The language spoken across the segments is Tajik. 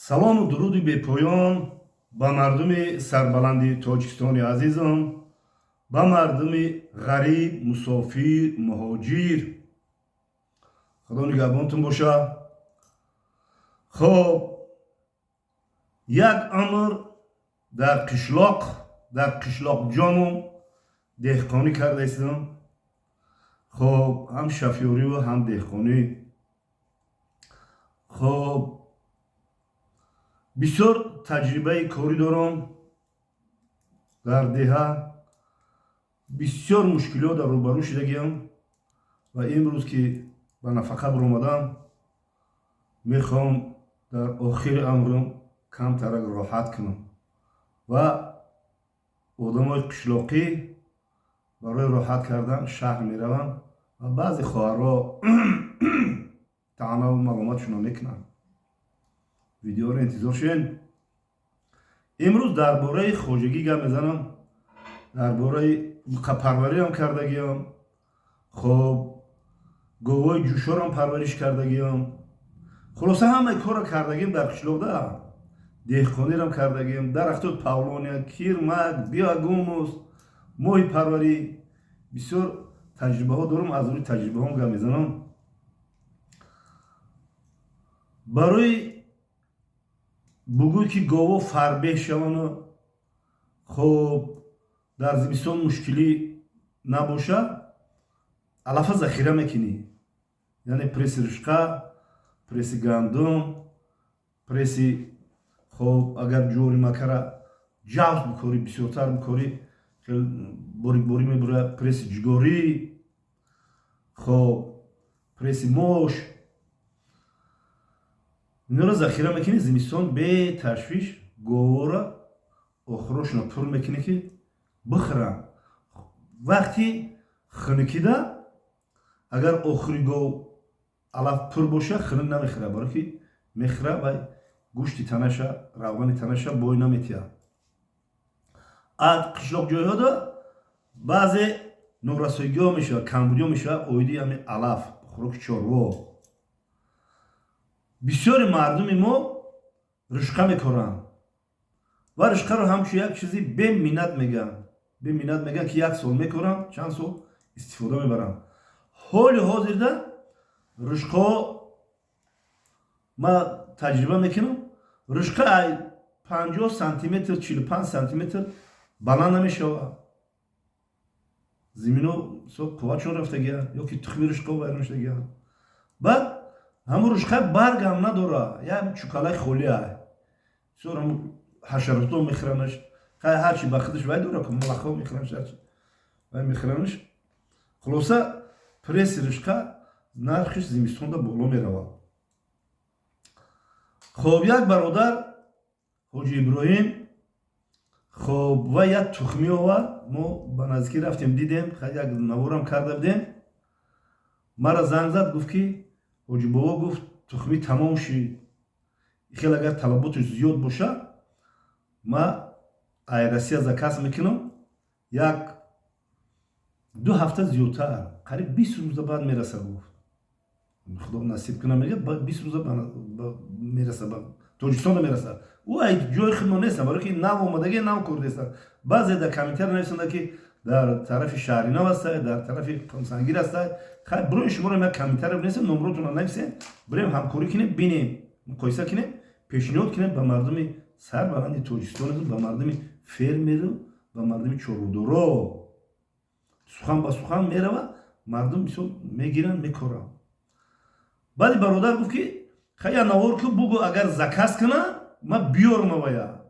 Салому дуруди бепоён ба мардуми сарбаланди Тоҷикистони азизам, ба мардуми ғариб, мусофир, муҳоҷир. Худо нигаҳбонтон боша. Хоб, як умр дар қишлоқ, дар қишлоқҷону деҳқонӣ карда истам. Хоб, ҳам шофёриву ҳам деҳқонӣ. Хоб, бисёр таҷрибаи корӣ дорам дар деҳа, бисёр мушкилиҳо дар рӯбарӯ шудагиам ва имрӯз ки ба нафақа баромадам, мехоҳам дар охири амрам камтарак роҳат кунам. Ва одамои қишлоқӣ барои роҳат кардан шаҳр мераванд ва баъзе хоҳарҳо таънаву маломатшонро мекунанд. Видеоро интизор шавед. Имрӯз дар бораи хоҷагӣ гап мезанам, дар бораи буқапарвариам кардагиам. Хоб, говҳои ҷӯшорам парвариш кардагиам. Хулоса, ҳамаи корро кардагиам дар қишлоқда, деҳқонирам кардагиам, дарахтои павлония, кирмак, биогумус, моҳипарварӣ. Бисёр таҷрибаҳо дорам, аз рӯи таҷрибаҳом гап мезанам. Барои бугӯй ки говҳо фарбеҳ шавану хоб дар зимистон мушкилӣ набошад, алафа захира мекунӣ, яъне пресси ришқа, пресси гандум, пресси, хоб, агар ҷори макара ҷавз бикорӣ, бисёртар бикорӣ, хел борик борик мебурад, пресси ҷугорӣ, хоб, пресси мош, инҳоро захира мекунӣ. Зимистон беташвиш говҳоро охирошонро пур мекунӣ, ки бихӯранд. Вақти хунукида агар охири гов алаф пур боша, хунук намехӯрад, баро ки мехӯрад ва гӯшти танаша, равғани танаша бой наметиҳад. Қишлоқҷойҳода баъзе норасоигиҳо мешавад, камбудиҳо мешавад оиди ҳами алаф, хӯроки чорво. Бисёри мардуми мо ришқа мекоранд ва ришқаро ҳамчун як чизи беминнат мегӯянд, беминнат мегӯянд, ки як сол мекоранд, чанд сол истифода мебаранд. Ҳоли ҳозирда ришқаҳо, ман таҷриба мекунам, ришқа ай 50 сантиметр, 45 сантиметр баланд намешавад. Зимино қувватшон рафтагия ё ки тухми ришқаҳо вайрон шудагия. Баъд ҳамун ришқа баргам надора, як чӯкалаи холия. Бисёр ҳамун ҳашаротҳо мехӯранаш. Хай, ҳарчи ба худаш вай дора, малахҳо мехӯранаш, ҳарчи вай мехӯранаш. Хулоса, пресси ришқа нархиш зимистонда боло меравад. Хоб, як бародар, Ҳоҷи Иброҳим, хоб, ва як тухмӣ овард. Мо ба наздикӣ рафтем, дидем, як наворам карда будем. Мара занг зад, гуфт ки ҳоҷи бобо, гуфт, тухмӣ тамом шид, хел агар талаботаш зиёд бошад, ма ай Россия заказ мекунам, як ду ҳафта зиёдтар, қариб 20 рӯза баъд мераса, гуфт. Худо насиб кунам, мега, 20 рӯза мераса, Тоҷикистонда мераса. Ӯ ай ҷои худмо нестам, барои ки нав омадаги, нав кор нестам. Баъзе дар комментария нависонда, ки дар тарафи Шаҳринав ҳастай, дар тарафи Қумсангир ҳастай. Хай, бирои шуморо як комментария бинависем, номротонро нависем, бирем, ҳамкорӣ кунем, бинем, муқоиса кунем, пешниҳод кунем ба мардуми сарбаланди Тоҷикистон, ба мардуми фермеру, ба мардуми чорводоро. Сухан ба сухан мерава, мардум мисол мегиранд, мекоранд. Баъди бародар гуфт, ки хая, навор ку, бугу, агар заказ кунам, ма биёрам, авая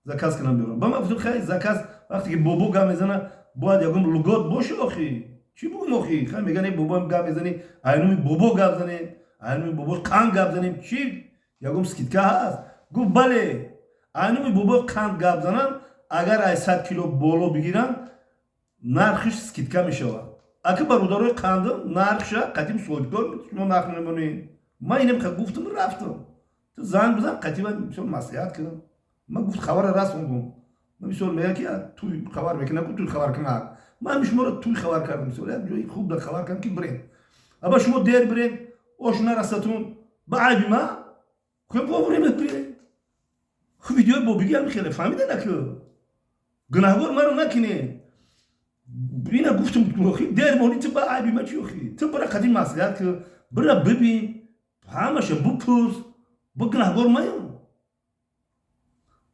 заказ кунам, биёрам. Ба ман гуфтам: хай, заказ вақте ки бобо гап мезана, бояд ягон лугот боше. Охи, чӣ бугум охи? Хай, меган, бобо гап мезани, айнуми бобо гап занем, айнуми бобо қанд гап занем, чӣ ягон скидка ҳаст? Гуфт: бале, айнуми бобо қанд гап занам, агар ай 100 кило боло бигиранд, нархиш скидка мешавад. Ака, бародарои қандам, нархша қатим соҳибкор, шумо нарх мемонед. Ман инам гуфтам, рафтам, ту занг бизан, қатиба мисол маслиҳат кунам. Ман, гуфт, хабара расондум. Мисол мега, ки туй хабар мекунам, туй хабар кунак. Ман шуморо туй хабар кардам, мисол як ҷои хуб да хабар кардам, ки бирем. Аба шумо дер бирем, ош нарасатун, ба айби ма, вовремя бирем. Видеои бобигӣ ҳам хеле фаҳмида наку, гунаҳгор маро накунед. Ина гуфтум, охи, дер мони, ту ба айби ма чи? Охи, ту бира қадим маслиҳат ку, бира бибин, ҳамаша бупурс, бо гунаҳгор маён.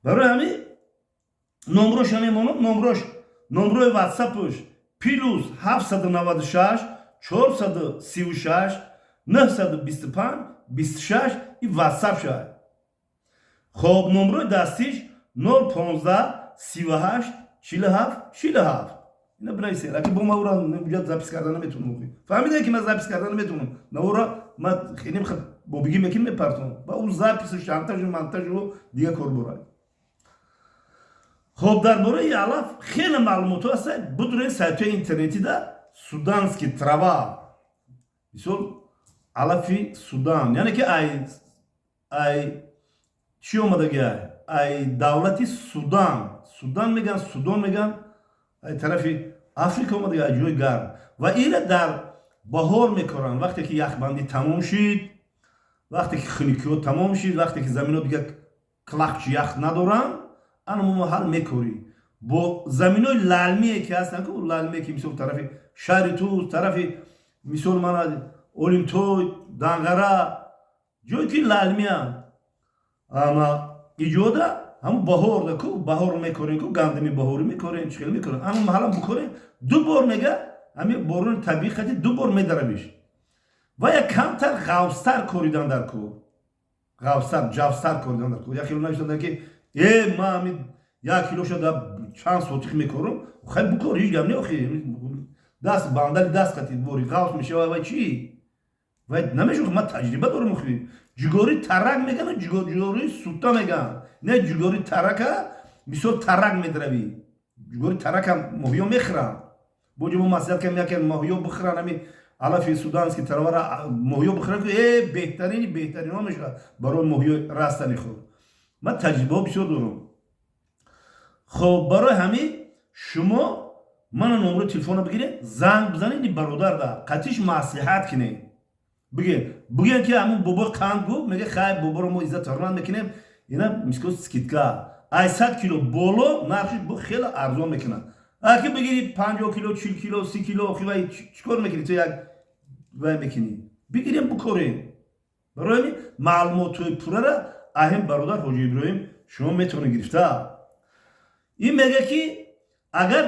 Барои ҳамин номроша мемонам. Номрош, номрои ватсапш +796 436 925 26, и ватсап шавад. Хоб, номрои дастиш 015 38 47 47. Ина бинависед. Аки бо ма ура уҷа запись карда наметавонам. Фаҳмида, ки ман запись карда наметавонам. Навора ма хеле бобигӣ мекунем, мепартонам ба ӯ запису шантажу монтажу дига кор борад. Хоб, дар бораи алаф хеле маълумотҳо ҳастанд. Будурен сайтҳои интернетида, суданский трава, мисол, алафи Судан, яъне ки ай чӣ омадаги, ай давлати Судан, Судан меган, Судон меган, ай тарафи Африка омадаги, ай ҷои гарм. Ва ира дар баҳор мекоранд, вақте ки яхбандӣ тамом шид, вақте ки хунукиҳо тамом шид, вақте ки заминҳо дига клахчи ях надоранд, ана маҳал мекорӣ. Бо заминои лалмие ки ҳастанд ку, лалмие ки, мисол, тарафи шаҳри Туз, тарафи, мисол, мана, Олимтой, Данғара, ҷое ки лалмиянд, ана иҷода ҳамун баҳорда ку, баҳор мекорем ку, гандами баҳорӣ мекорем, чӣ хел мекорем, ҳамун маҳалам бикорем. Ду бор мега, ҳамин борони табиӣ қати ду бор медаравиш ва як камтар ғавстар коридан дар кор, ғавстар, ҷавстар коридан дар кор. Як хело навиштанда, ки ма ҳамин 1 килоша да чанд сотих мекорам. Хай, бикор, ҳеҷ гап не. Охи, даст бандали даст қати бори ғавс мешава. Вай чӣ, вай намешавад. Ман таҷриба дорам. Охи, ҷугори тарак меган, ҷугори сутта меган. Не, ҷугори тарака, мисол, тарак медравӣ, ҷугори таракам моҳиё мехӯранд. Боҷо мо маслиҳат кардем, яке моҳиё бихӯранд, ҳами алафи суданский травара моҳиё бихӯранд, ки беҳтарини беҳтаринҳо мешавад барои моҳиё растани худ. Ман таҷрибаҳо бисёр дорам. Хоб, барои ҳамин шумо мана номрои телефона бигиред, занг бизанед, и бародар да қатиш маслиҳат кунед, бигӯед, ки ҳамун бобо қанд гуфт. Мега, хай, боборо мо иззат ҳурмат мекунем. Ина мисол, скидка ай 100 кило боло нархиш бо хеле арзон мекунад. Аки бигири 50 кило, 40 кило, 30 кило, охи, вай чӣ кор мекунӣ? Ту як вай мекунӣ, бигирем, бикорем. Барои ҳамин маълумотҳои пуррара аҳим бародар Ҳоҷи Иброҳим шумо метавонед гирифта. Ин мега, ки агар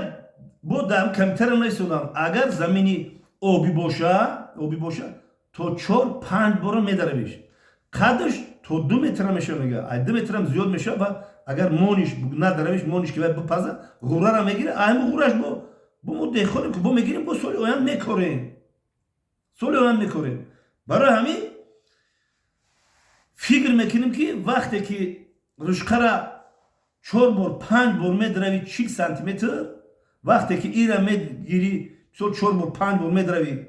бо дар компютерам наистодам, агар замини обӣ боша, обӣ боша, то чор панҷ бора медаравиш, қадаш то 2 метра мешава. Мега, ай 2 метрам зиёд мешава. Ба агар мониш надаравиш, мониш ки вай бипаза, ғуррара мегира. Ами ғурраш бо мо деҳқонем, ки бо мегирем, бо соли оянд мекорем, соли оянд мекорем. Барои ҳамин фикр мекунем, ки вақте ки рушқара чор бор, панҷ бор медравӣ, 40 сантиметр, вақте ки ира мегирӣ, мисол, чор бор, панҷ бор медравӣ,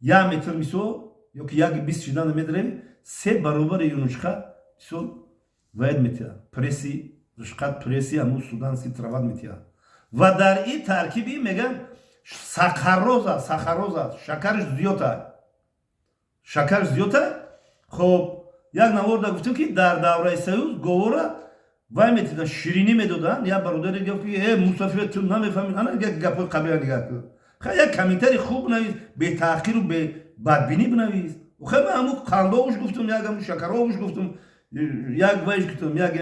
1 метр, мисол, ё ки як бист шидана медравӣ, се баробари юнучқа, мисол, ваед метиҳад, пресси рушқат, пресси ҳамун суданский трават метиҳад. Ва дар ин таркиби меган сахароза, сахароза, шакарш зиёд аст, шакарш зиёд аст. Хоб, як наворда гуфтем, ки дар давраи Союз говора вай метидан, ширинӣ медоданд. Як бародаре гуфт, ки мусофир, ту намефаҳмӣ. Ана як гапҳои қабила нигар кун. Хай, як комментарий хуб навис, бетаъхиру бебадбинӣ бинавис. Хай, ман ҳамун қандовуш гуфтум, як ҳамун шакаровуш гуфтум, як вайш гуфтум, як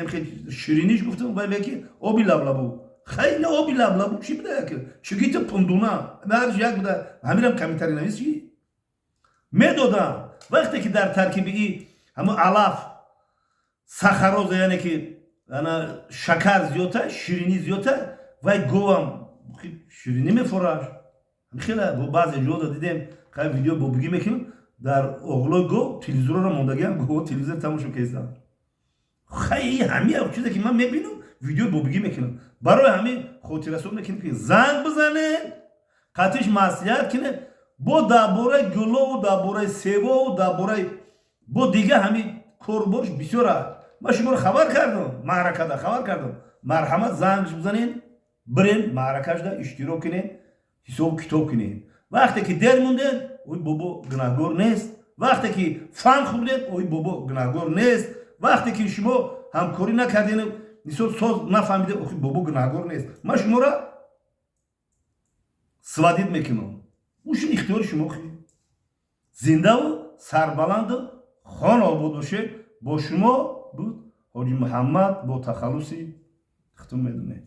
шириниш гуфтум. Вай мега, ки оби лаблабу. Хай, на оби лаблабу чӣ буда, як чигита пундуна ҳарш як буда. Ҳаминам комментарий навис. Чӣ медодам, вақте ки дар таркиби и ҳамун алаф сахароза, яъне ки ана шакар зиёдта, ширинӣ зиёдта, вай говам ширинӣ мефораш. Хеле бо баъзе ҷода дидем. Хай, видео бобигӣ мекунем, дар оғлои гов телевизорро мондагиам, гов телевизор тамошо кестам. Хай, ҳамин чизе ки ман мебинам, видео бобигӣ мекунам. Барои ҳамин хотиррасон мекунем, ки занг бизанед, қатиш маслиҳат кунед. Бо дар бораи гулову, дар бораи севову, дар бораи бо дига ҳамин корборш бисёр аст. Ман шуморо хабар кардам, маъракада хабар кардам. Марҳамат, занг бизанед, бирен, маъракашда иштирок кунед, ҳисобу китоб кунед. Вақте ки дер мондед, ой бобо гунаҳгор нест. Вақте ки фан хӯрдед, ой бобо гунаҳгор нест. Вақте ки шумо Ҳамкорӣ накардем, мисол, соз нафаҳмиде. Охи, бобо гунаҳгор нест. Ман шуморо сводить мекунам, ушин ихтиёри шумо. Хи, зиндаву сарбаланду хона обод бошед. Бо шумо буд Ҳоҷи Муҳаммад бо тахаллуси хутум медонед.